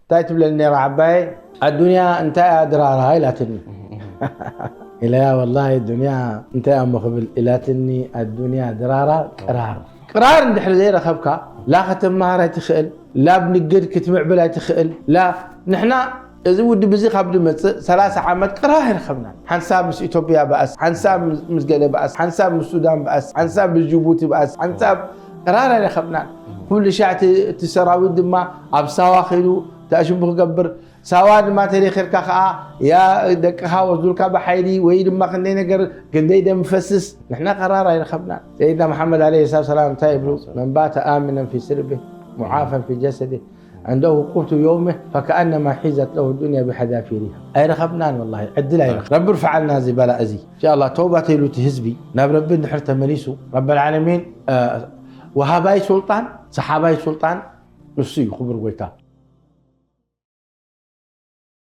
እንታይ ትብለኒ ነይራ ዓባየይ? ኣዱንያ እንታይ እያ ድራራ ኢላትኒ። ኢለያ ወላሂ ዱንያ እንታይ እያ እሞ ክብል ኢላትኒ፣ ኣዱንያ ድራራ ቅራር። ቅራር እንድሕር ዘይረኸብካ ላ ከተመሃር ኣይትኽእል፣ ላ ብንግድ ክትምዕብል ኣይትኽእል። ላ ንሕና እዚ ውድብ እዚ ካብ ድመፅእ ሰላሳ ዓመት ቅራር ኣይረኸብናን። ሓንሳብ ምስ ኢትዮጵያ በኣስ፣ ሓንሳብ ምስ ገለ በኣስ፣ ሓንሳብ ምስ ሱዳን በኣስ፣ ሓንሳብ ምስ ጅቡቲ በኣስ፣ ሓንሳብ ቅራር ኣይረኸብናን። ኩሉ ሻዕ እቲ ሰራዊት ድማ ኣብ ሳዋ ኸይዱ ተኣሽሙ ክገብር፣ ሳዋ ድማ ተሪኺርካ ከዓ ያ ደቅኻ ወስዱልካ ብሓይሊ ወይ ድማ ክንደይ ነገር ክንደይ ደም ፈስስ። ንሕና ቀራር ኣይረኸብናን። ሰይድና መሓመድ ዓለይሂ ሰላቱ ሰላም እንታይ ይብሉ? መን ባተ ኣሚነን ፊ ስርቢህ ሙዓፈን ፊ ጀሰዲህ ዕንደሁ ቁቱ የውሚህ ፈከኣነማ ሒዘት ለሁ ዱንያ ብሓዛፊሪሃ። ኣይረኸብናን ወላሂ ዕድል ኣይረኸብ። ረቢ ርፍዓልና እዚ በላ እዚ። እንሻላ ተውባ ተይሉ እቲ ህዝቢ ናብ ረቢ እንድሕር ተመሊሱ ረበል ዓለሚን ወሃባይ ሱልጣን ሰሓባይ ሱልጣን ንሱ እዩ ክቡር ጎይታ።